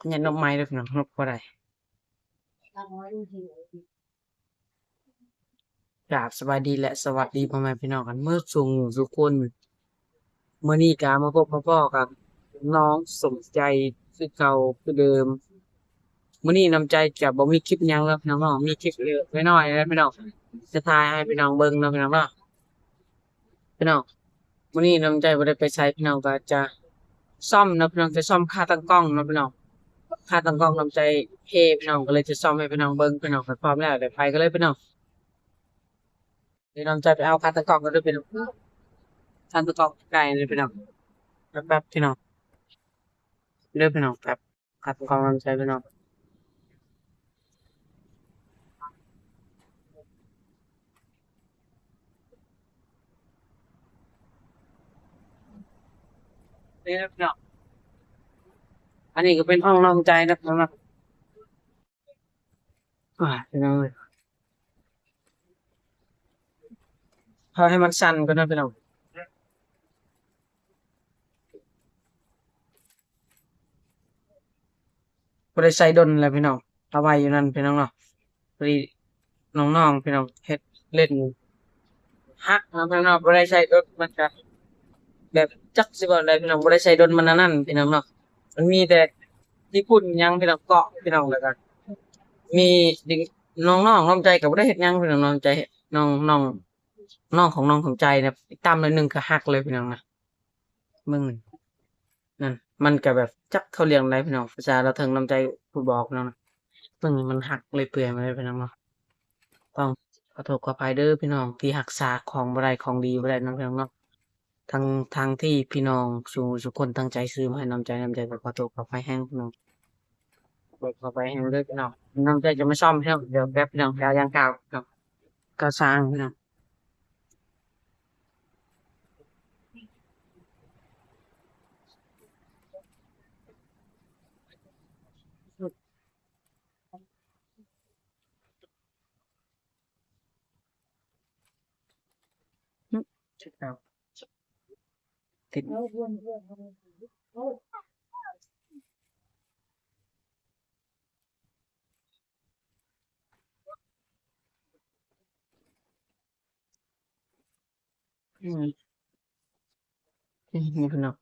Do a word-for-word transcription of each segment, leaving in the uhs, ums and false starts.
เนี่ยนกไม้ด้วยพี่น้อง นกบ่ได้ กราบสบายดีและสวัสดีพ่อแม่พี่น้องกันเมื่อสู่หมู่สู่คน มื้อนี้ก็มาพบมาพ้อกับน้องสมใจคือเก่าคือเดิม มื้อนี้น้ำใจจะบ่มีคลิปหยังแล้วพี่น้องเนาะ มีคลิปเล็กๆน้อยๆนะพี่น้อง จะถ่ายให้พี่น้องเบิ่งเนาะพี่น้องเนาะ พี่น้อง มื้อนี้น้ำใจบ่ได้ไปไสพี่น้อง ก็จะซ่อมเนาะพี่น้อง จะซ่อมค่าตั้งกล้องเนาะพี่น้อง ค่าตั้งกล้องน้ำใจเพพี่น้อง ก็เลยจะซ่อมให้พี่น้องเบิ่งพี่น้อง ก็พร้อมแล้ว เดี๋ยวไปกันเลยพี่น้อง เดี๋ยวน้ำใจไปเอาค่าตั้งกล้องกันด้วยพี่น้อง ค่าตั้งกล้องไกลเลยพี่น้อง แป๊บๆพี่น้อง เด้อพี่น้อง แป๊บ ค่าตั้งกล้องน้ำใจพี่น้อง นี่นะพี่น้อง อันนี้ก็เป็นห้องน้ำใจนะพี่น้องนะ อ่า พี่น้องเอ้ย เอาให้มันสั่นก่อนนะพี่น้อง บ่ได้ใส่ดนแล้วพี่น้อง เอาไว้อยู่นั่นพี่น้องเนาะ พอดีน้องๆพี่น้องเฮ็ดเล่นหักนะพี่น้องเนาะ บ่ได้ใส่ดน มันก็แบบจักสิเว้าใดพี่น้อง บ่ได้ใส่ดน มันอันนั้นพี่น้องเนาะ มันมีแต่ขี้ฝุ่นหยังพี่น้องเกาะพี่น้อง แล้วก็มีเด็กน้องๆน้องใจก็บ่ได้เฮ็ดหยังพี่น้อง น้องใจ น้อง น้อง น้องของน้องสมใจนะ ตำหน่อยหนึ่งก็หักเลยพี่น้องนะ เบิ่งนี่ นั่น มันก็แบบจักเขาเรียกอะไรพี่น้อง ภาษาลาวเทิงน้ำใจผู้บอกพี่น้องนะ เบิ่งนี่มันหักเลยเปื่อยมาเลยพี่น้องเนาะ ต้องขอโทษขออภัยเด้อพี่น้อง ที่รักษาของบ่ได้ ของดีบ่ได้เนาะพี่น้องเนาะ ทั้ง ทั้งที่พี่น้องสู่ สู่คนตั้งใจซื้อมาให้น้ำใจ น้ำใจก็ขอโทษขออภัยแฮงพี่น้อง ขอโทษขออภัยแฮงเด้อพี่น้อง น้ำใจจะมาซ่อมพี่น้อง เดี๋ยวแป๊บพี่น้อง เดี๋ยวยังข่าวครับ ก็สร้างพี่น้อง อืม เช็คเอาท์ ติด อืม นี่พี่น้อง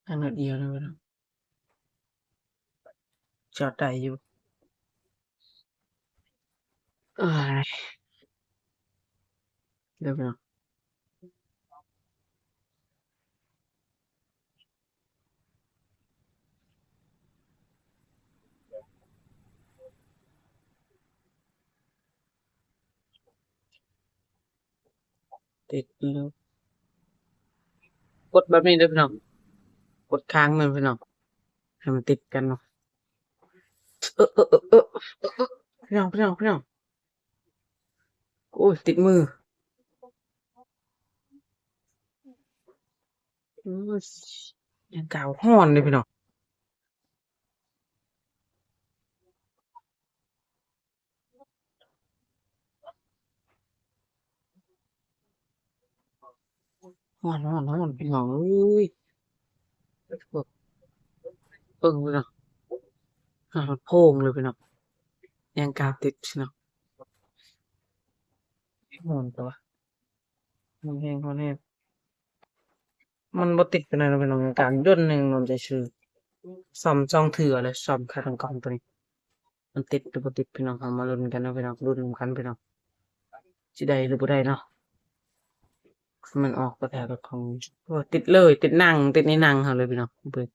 อันนั้นเดียวนะพี่น้อง จอดได้อยู่ เอ้ย เดี๋ยวพี่น้อง ติดแล้ว กดแบบนี้เด้อพี่น้อง กดค้างมันพี่น้อง ให้มันติดกันเนาะ เออ เออ เออ เออ เออ เออ พี่น้อง พี่น้อง พี่น้อง โอ้ย ติดมือ โอ้ย ยังกาวฮ้อนเลยพี่น้อง ฮ้อน ฮ้อน ฮ้อน พี่น้องเอ้ย เบิ่ง เบิ่งพี่น้อง ฮ้อนโพงเลยพี่น้อง ยังกาวติดพี่น้อง ฮ้อนตัว ฮ้อนแฮง ฮ้อนแฮง มันบ่ติดปานใดเนาะพี่น้อง กลางเดือนหนึ่งนอนใจซื่อ ซ่อมสองเทื่อเลย ซ่อมค่าตั้งกล้องตัวนี้ มันติดหรือบ่ติดพี่น้อง เฮามาลุ้นกันเนาะพี่น้อง ลุ้นนำกันพี่น้อง สิได้หรือบ่ได้เนาะ มันออกบ่ได้ดอกของ โอ้ ติดเลย ติดหนัง ติดในหนังเฮาเลยพี่น้อง เบิ่ง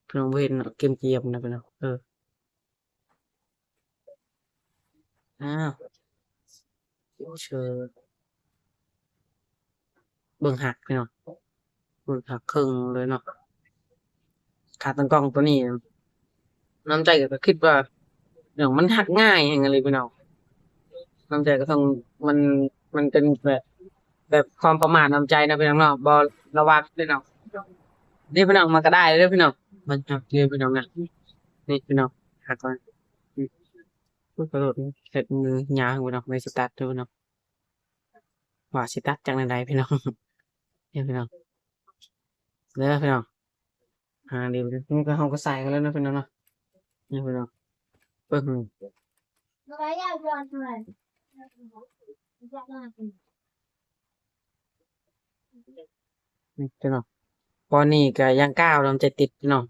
พี่น้องบ่เห็นเนาะ เกรียมๆนะพี่น้อง เออ อ้าว เชิญ เบิ่งหักพี่น้อง เบิ่งหักครึ่งเลยเนาะ ขาตั้งกล้องตัวนี้ น้ำใจก็คิดว่า เรื่องมันหักง่ายแฮงเลยพี่น้อง น้ำใจก็ต้อง มัน มันเป็นแบบ แบบความประมาทน้ำใจนะพี่น้องเนาะ บ่ระวังพี่น้อง นี่พี่น้อง มันก็ได้เลยพี่น้อง มันหักเลยพี่น้องนะ นี่พี่น้อง หักก่อน อืม อุ๊ย ขอโทษ เฮ็ดมือยาวพี่น้อง ไม่สตาร์ทด้วยพี่น้อง ว่าสิตัดจั่งใดพี่น้อง เนี่ยพี่น้อง เด้อพี่น้อง หาดีบ่ดี นี่ก็เฮาก็ใส่กันแล้วเนาะพี่น้องเนาะ นี่พี่น้อง เบิ่งนี่ นี่พี่น้อง ตอนนี้ก็ยางก้าวลำใจติดพี่น้อง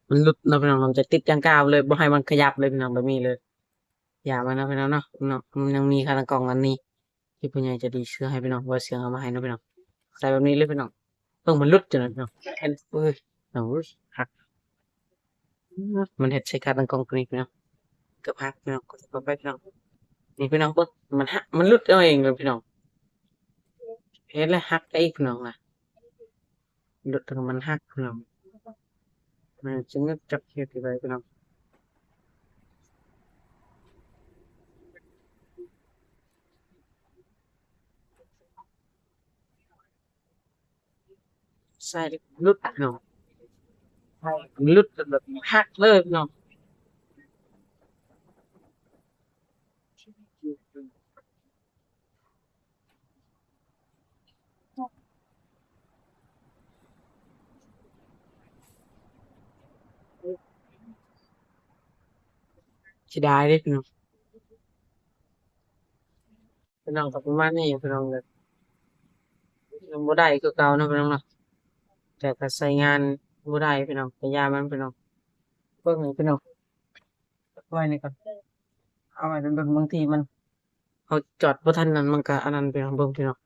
มันหลุดเนาะพี่น้อง ลำใจติดยางก้าวเลย บ่ให้มันขยับเลยพี่น้อง แบบนี้เลย อย่ามาเนาะพี่น้องเนาะ พี่น้อง มันยังมีคาตังกล้องอันนี้ ที่ผู้ใหญ่ใจดีซื้อให้พี่น้อง ว่าเสียงเอามาให้เนาะพี่น้อง ใส่แบบนี้เลยพี่น้อง เบิ่งมันหลุดอยู่นะพี่น้อง แอน เอ้ย โอ้ย หัก มันเฮ็ดใส่คาตังกล้องตัวนี้พี่น้อง เกือบหักพี่น้อง กดเข้าไปพี่น้อง นี่พี่น้องเบิ่ง มันหัก มันหลุดเอาเองเลยพี่น้อง เฮ็ดแล้วหักได้อีกพี่น้องนะ หลุดแล้วมันหักพี่น้อง มันจึงจับเฮ็ดได้พี่น้อง ใส่หลุดพี่น้อง ใส่หลุดแบบหักเลยพี่น้อง เสียดายเด้พี่น้อง พี่น้องก็ประมาณนี้พี่น้องเลย ยังบ่ได้คือเก่าเนาะพี่น้องเนาะ แต่ก็ใช้งานบ่ได้พี่น้อง ก็อย่ามันพี่น้อง เบิ่งให้พี่น้อง ไว้นี่ก่อน เอาไว้โดนๆ บางทีมัน เอาจอดบ่ทันนั่นมันก็อันนั้นพี่น้อง เบิ่งพี่น้อง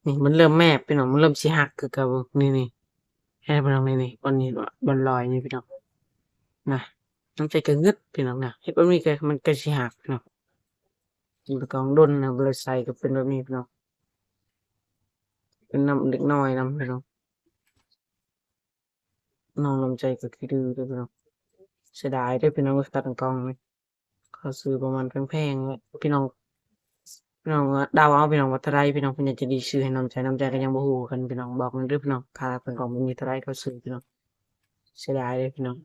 นี่มันเริ่มแมบพี่น้อง มันเริ่มสิหักคือเก่า นี่ๆ ให้พี่น้อง นี่ๆ บ่อนนี้ บ่อนรอยนี่พี่น้อง นะ น้ำใจก็งึดพี่น้องนะ เฮ็ดแบบนี้ก็มันก็สิหักพี่น้อง กินไปกองดนนะ บ่ได้ใส่ก็เป็นแบบนี้พี่น้อง เป็นน้ำเด็กน้อยนำพี่น้อง น้องลำใจก็ขี้ดื้อเด้อพี่น้อง เสียดายเด้อพี่น้อง ตัดกล่องนี่ เขาซื้อประมาณแพงๆ เลย พี่น้อง พี่น้องเดาเอาพี่น้องว่าเท่าไร พี่น้องเพิ่นอยากจะดีซื้อให้น้องใจ น้องใจก็ยังบ่ฮู้กันพี่น้อง บอกมันเด้อพี่น้อง ค่าตัดกล่องมันมีเท่าไรเขาซื้อพี่น้อง เสียดายเด้อพี่น้อง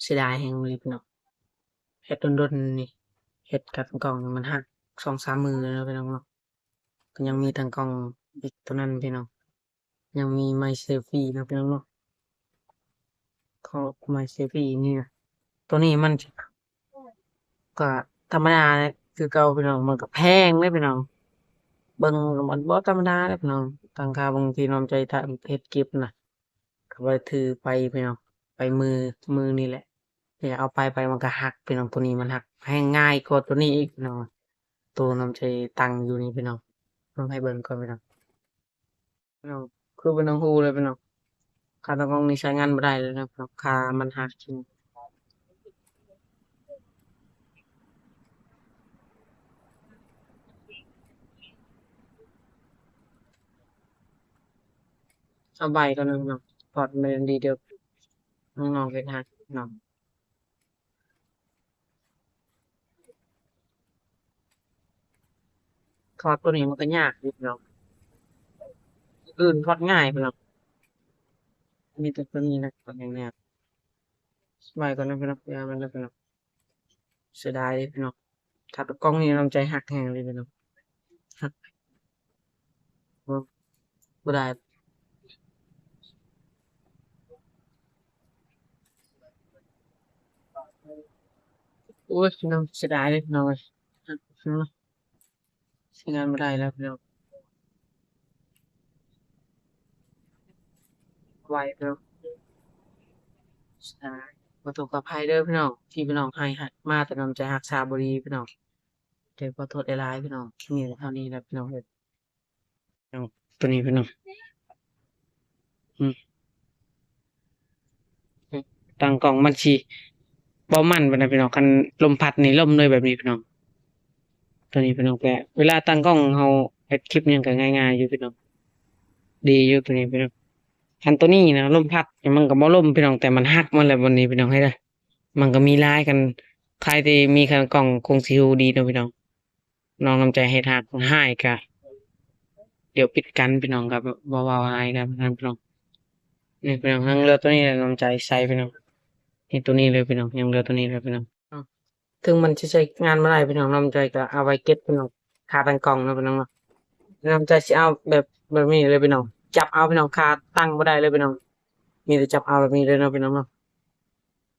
เสียดายแฮงเลยพี่น้อง เฮ็ดดนๆ นี่ เฮ็ดตัดกล่องนี่มันหักสองสามมื้อแล้วพี่น้องเนาะ ก็ยังมีตังกล่องอีกตัวนั้นพี่น้อง ยังมีไม้เซลฟี่นะพี่น้องเนาะ ของไม้เซลฟี่นี่นะ ตัวนี้มันก็ธรรมดาคือเก่าพี่น้อง มันก็แพงเด้อพี่น้อง เบิ่งมันบ่ธรรมดาเด้อพี่น้อง ตั้งค่าบางทีน้องใจถ้าเฮ็ดคลิปนะ ก็บ่ได้ถือไปพี่น้อง ไปมือ มือนี่แหละ นี่แหละ เอาไป ไปมันก็หักพี่น้อง ตัวนี้มันหัก แฮงง่ายกว่าตัวนี้อีกพี่น้อง ตัวน้องใจตั้งอยู่นี่พี่น้อง ลองให้เบิ่งก่อนพี่น้อง พี่น้อง คือเป็นน้องฮูเลยพี่น้อง ค่าตัดกล่องนี่ใช้งานบ่ได้เลยนะพี่น้อง ค่ามันหักจริง เอาใบก่อนนะพี่น้อง ถอดมันดีเดียว น้องๆ เฮ็ดหักพี่น้อง ถอดตัวนี้มันก็ยากอยู่พี่น้อง อื่นถอดง่ายพี่น้อง มีแต่ตัวนี้นะถอดง่ายๆ ใบก่อนนะพี่น้อง อย่ามันนะพี่น้อง เสียดายเลยพี่น้อง ถ้าเป็นกล่องนี้น้องใจหักแฮงเลยพี่น้อง หัก บ่ บ่ได้ โอ้ยพี่น้อง เสียดายเลยพี่น้องเอ้ย หักพี่น้อง ใช้งานบ่ได้แล้วพี่น้อง ไหวพี่น้อง อ่า ขอโทษขออภัยเด้อพี่น้อง ที่พี่น้องให้หักมาแต่น้ำใจหักษาบ่ดีพี่น้อง เดี๋ยวขอโทษหลายๆพี่น้อง คลิปนี้เท่านี้แหละพี่น้องเอ้ย เอาตัวนี้พี่น้อง อืม ตั้งกล้องมันสิบ่มันปานใดพี่น้อง คันลมพัดนี่ล่มเลยแบบนี้พี่น้อง ตัวนี้พี่น้อง แต่เวลาตั้งกล้องเฮาเฮ็ดคลิปหยังก็ง่ายๆอยู่พี่น้อง ดีอยู่ตัวนี้พี่น้อง คันตัวนี้นะ ลมพัดนี่มันก็บ่ล่มพี่น้อง แต่มันหักมาแล้วบัดนี้พี่น้อง เห็นเด้อ มันก็มีหลาย คันใครที่มีคันกล้องคงสิฮู้ดีเนาะพี่น้อง น้องน้ำใจเฮ็ดหักหายกะ เดี๋ยวปิดกันพี่น้องครับ บ่เว้าหลายครับพี่น้อง นี่พี่น้อง ยังเหลือตัวนี้แหละน้ำใจใส่พี่น้อง นี่ตัวนี้เลยพี่น้อง ยังเหลือตัวนี้เลยพี่น้อง เอ้า ถึงมันสิใช้งานบ่ได้พี่น้อง น้ำใจก็เอาไว้เก็บพี่น้อง ขาตั้งกล้องเนาะพี่น้องเนาะ น้ำใจสิเอาแบบ แบบนี้เลยพี่น้อง จับเอาพี่น้อง ขาตั้งบ่ได้เลยพี่น้อง มีแต่จับเอาแบบนี้เลยเนาะพี่น้องเนาะ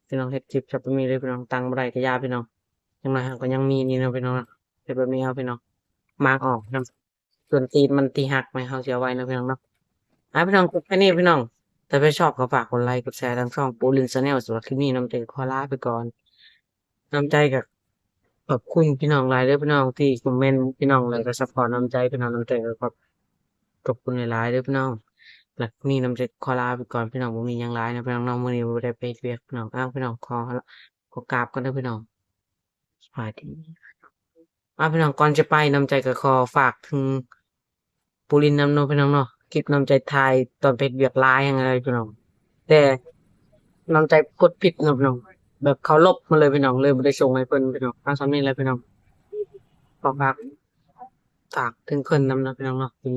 พี่น้องเฮ็ดคลิปจับแบบนี้เลยพี่น้อง ตั้งบ่ได้ก็อย่าพี่น้อง อย่างน้อยเฮาก็ยังมีนี่เนาะพี่น้องเนาะ เฮ็ดแบบนี้เอาพี่น้อง มางออกนำ ส่วนตีนมันที่หักไหม เฮาสิเอาไว้เนาะพี่น้องเนาะ อ่ะพี่น้อง คลิปแค่นี้พี่น้อง ถ้าใครชอบก็ฝากกดไลค์กดแชร์ทางช่องปูลินแชนแนล สำหรับคลิปนี้น้ำใจขอลาไปก่อน น้ำใจก็ขอบคุณพี่น้องหลายเด้อพี่น้องที่คอมเมนต์พี่น้อง แล้วก็ซัพพอร์ตน้ำใจพี่น้อง น้ำใจก็ขอบ ขอบคุณหลายๆเด้อพี่น้อง แล้วนี่น้ำใจขอลาไปก่อนพี่น้อง บ่มีหยังหลายนะพี่น้องเนาะ มื้อนี้บ่ได้ไปเฮ็ดเวียกพี่น้อง อ้าวพี่น้อง ขอ ขอกราบก่อนเด้อพี่น้อง สวัสดี อ้าวพี่น้อง ก่อนจะไปน้ำใจก็ขอฝากถึงปูลินนำเนาะพี่น้องเนาะ คลิปน้ำใจถ่ายตอนไปเฮ็ดเวียกหลายแฮงเลยพี่น้อง แต่น้ำใจกดผิดเนาะพี่น้อง แบบเขาลบมาเลยพี่น้อง เลยบ่ได้ส่งให้เพิ่นพี่น้อง เอาส่ำนี้แหละพี่น้อง ขอฝาก ฝากถึงเพิ่นนำเนาะพี่น้องเนาะ ที่